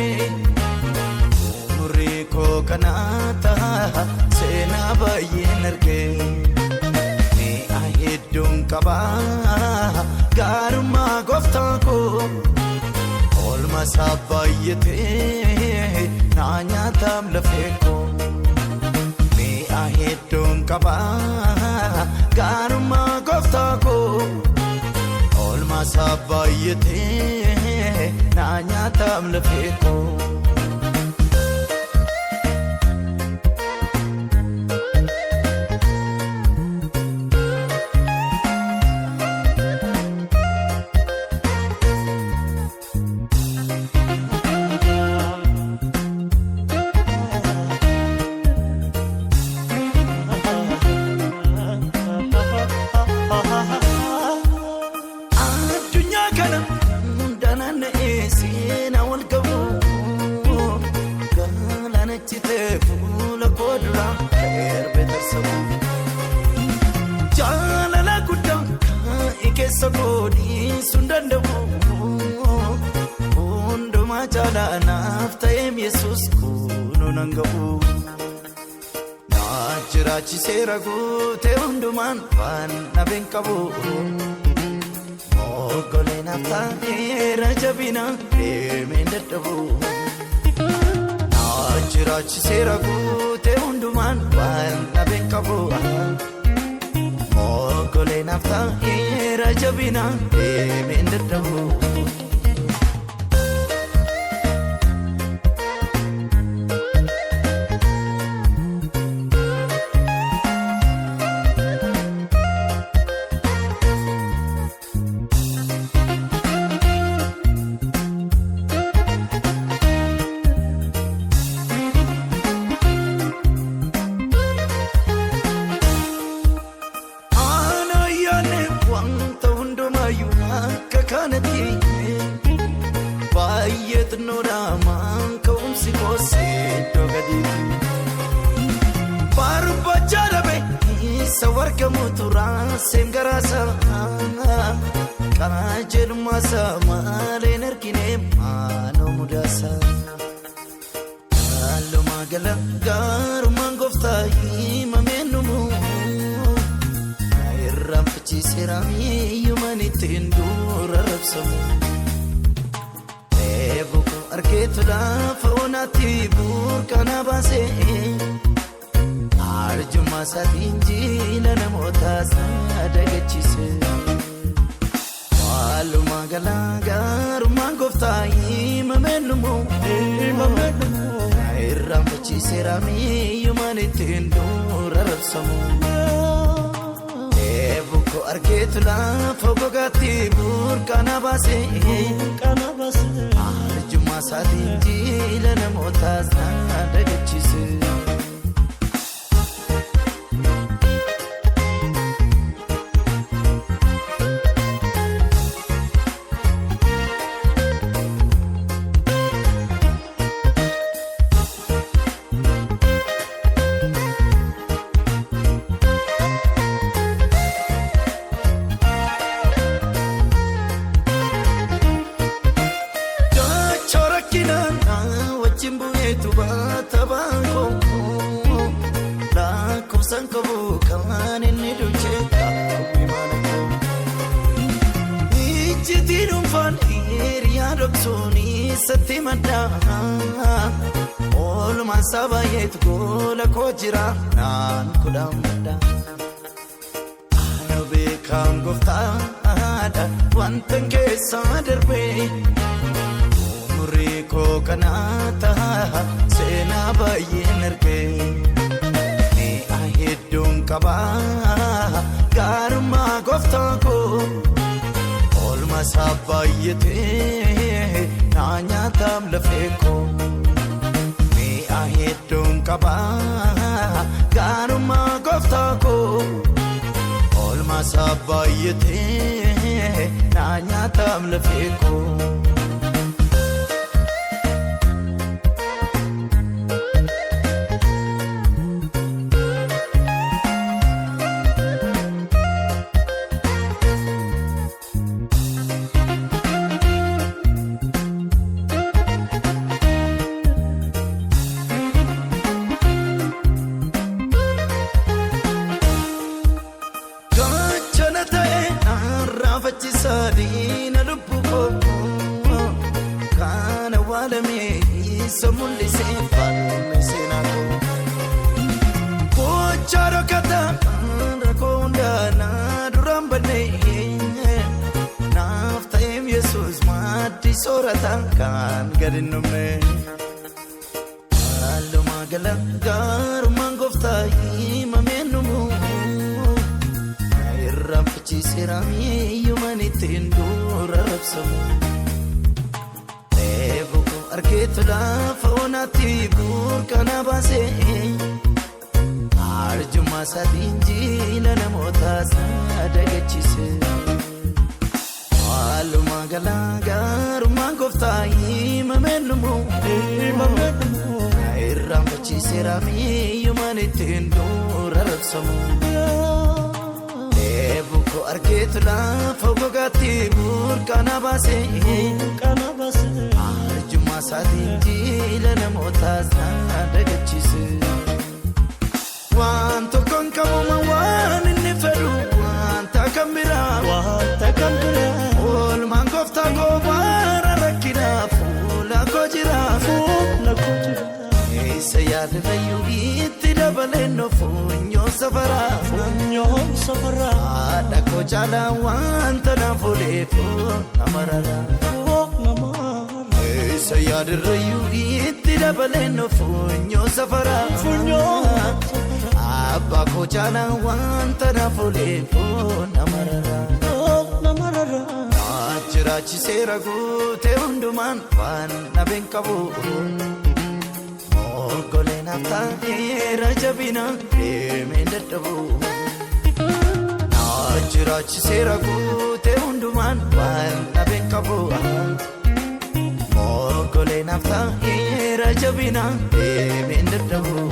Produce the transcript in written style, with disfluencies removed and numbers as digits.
darbee. Umurii koo kanaa ta'a seenaa baay'een argee. Mi'a hedduun qabaa gaarummaa gooftaa koo. Oolmaa isaa baay'atee naa nyaataam lafee koo. Mi'a hedduun qabaa gaarummaa gooftaa koo. Oolmaa isaa baay'atee naa nyaataam lafee koo. Addunyaa kana hunda naanna'ee seenaa wal qabu. Galaana citee fuula koo duraa darbee tarsamu. Jaalala guddaa kaa'e keessa koodhiisuu hin danda'u. Hundumaa caalaa naaf ta'eem Yesuus kunoo nan ga'u. Na jiraachiseera guutee hundumaan waan dhabeen qabu. Oggoleen ta'eera jabina deemeen dadhabu. Na jiraachiseera guutee hundumaan waan dhabeen qabu. Oggoleen ta'eera jabina deemeen dadhabu. Ana yaane wanta hundumaayyuu akka kanatti baay'ee xinnoodha maan ka'umsi koosee iddoo gadiitti. Barbaacha dhabe isa wargamu turaaseen garaasa qajeelummaasa maaleen argine maaloo mudaasa. Haallumaa gala gaarummaan gooftaa himamee numu. Irraanfachiiseera miiyyumaan ittiin dura rabsamu. Eeboo koo argeetu lafa onaatti burqana baasee. Arjummaa isaatiin jiila namoota sadagachiise. Walumaa gala gaarummaan gooftaa himamee numu. Irraanfachiiseera miiyyumaan ittiin dura rabsamu. Eeboo koo argeetu lafa gogaatti burqana baasee. Arjummaa isaatiin jiila namoota sadagachiise. Dachoo rakkinaan wajjin bu'eetu baata baangoo. Lakkoofsaan qabu kan inni duuchee qaawwi mana koo. Ijjitii dhuunfaan hiriyaa dhoksuun isatti madda. Oolmaan isaa baay'eetu gola koo jira naan kudhaan madda. Ana beekaan gooftaadha wanta keessa darbee. Umurii koo kanaa ta'a seenaa baay'een argee. Mi'a hedduun qabaa gaarummaa gooftaa koo. Oolmaa isaa baay'atee naa nyaataam lafee koo. Mi'a hedduun qabaa gaarummaa gooftaa koo. Oolmaa isaa baay'atee naa nyaataam lafee koo. isa mul'isee falme seenaa koo. Gochaa dhokkataa rakkoo hundaa na duraan badnee naaf ta'eem Yesuus maaddii soorataa kan gadi hin dhumne. Haallumaa gala gaarummaan gooftaa himamee numu na irraanfachiiseera miiyyumaan ittiin dura rabsamu. Dheebuu koo argeetu lafa onaatti burqana baasee arjummaa isaatiin jiila namootaas na dagachiise. Haallumaa gala gaarummaan gooftaa himamee numu na irraanfachiiseera miiyyumaan ittiin dura rabsamu. Dheebuu koo argeetu lafa gogaatti burqana baasee arjummaa isaatiin jiila namootaas na dagachiise. Waan tokkoon qabuma waan inni fedhu wanta kan biraa. Wanta kan biraa. Oolmaan gooftaa koo bara rakkinaa fuula koo jira. Fuula koo jira. Eessa yaadatayyuu itti dabaleen funyoo safaraa. Funyoon safaraa. Haadha koo caalaa wanta naaf ooleef nama rara. Namaa. Eessa yaadarrayyuu itti dabaleen funyoo safaraa. Funyoon Abbaa koo caalaa wanta naaf ooleef nama rara. Nama raraa. Jiraachiseera guutee hundumaan waan nabeen qabu. Morgoleen ta'eera jabina deemee dadhabu. Jiraachiseera guutee hundumaan waan nabeen qabu. Morgoleen ta'eera jabina deemee dadhabu.